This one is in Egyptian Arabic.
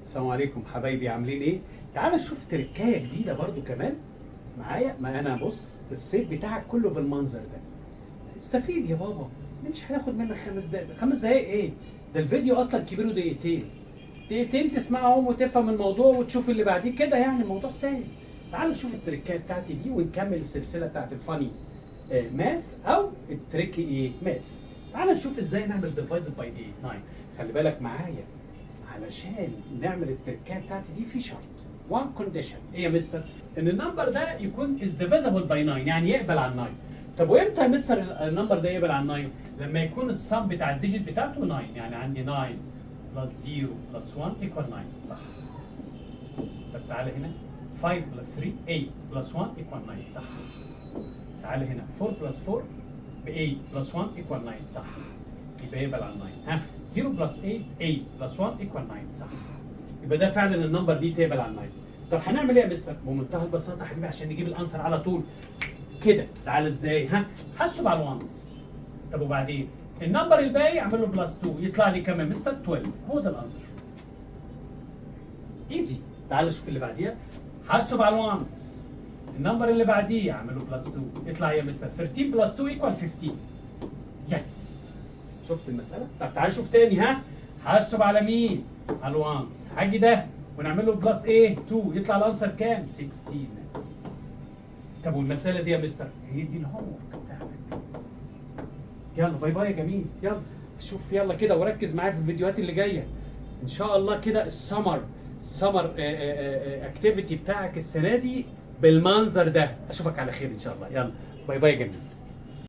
السلام عليكم حبايبي، عاملين ايه؟ تعال نشوف تركايه جديدة برضو كمان معايا. ما انا بص، الصيف بتاعك كله بالمنظر ده، استفيد يا بابا. دي مش هتاخد منك 5 دقايق. 5 دقايق ايه؟ ده الفيديو اصلا كبيرة دقيقتين، دقيقتين تسمعهم وتفهم الموضوع وتشوف اللي بعديه كده، يعني الموضوع سهل. تعال نشوف التركايه بتاعتي دي ونكمل السلسلة بتاعت ال funny math او ال tricky ايه math. تعال نشوف ازاي نعمل divided by ايه 9. خلي بالك معايا، علشان نعمل التركايه بتاعتي دي في شرط، one condition. ايه يا مستر؟ ان ال number ده يكون is divisible by 9، يعني يقبل على 9. طب وامتى يا مستر ال number ده يقبل على 9؟ لما يكون ال sum بتاع ال digit بتاعته 9. يعني عندي 9 plus 0 plus 1 equal 9، صح؟ طب تعالى هنا، 5 plus 3 8 plus 1 equal 9، صح؟ تعالى هنا، 4 plus 4 ب 8 plus 1 equal 9، صح؟ يبقى يقبل على 9. ها، 0 plus 8 8 plus 1 equal 9، صح؟ يبقى ده فعلا ال number دي تقبل على 9. طب هنعمل ايه يا مستر؟ بمنتهى البساطة يا حبيبي، عشان نجيب ال answer على طول كده. تعالى ازاي؟ ها، حسب على ال ones. طب وبعدين ال number الباقي اعمل له plus 2، يطلع لي كام يا مستر؟ 12. هو ده ال answer، easy. تعال شوف اللي بعديها. هشطب على ال ones، ال number اللي بعديه اعمل له plus 2، يطلع يا مستر 13 plus 2 equal 15. yes، شفت المساله؟ طب تعال شوف تاني. ها، هشطب على مين؟ على ال ones. هاجي ده ونعمل له plus ايه؟ 2، يطلع ال answer كام؟ 16. طب والمسالة دي يا مستر؟ هي دي ال homework بتاعتك. يلا bye bye يا جميل. يلا شوف، يلا كده وركز معايا في الفيديوهات اللي جاية ان شاء الله كده. ال summer activity بتاعك السنة دي بالمنظر ده. اشوفك على خير ان شاء الله. يلا bye bye يا جميل.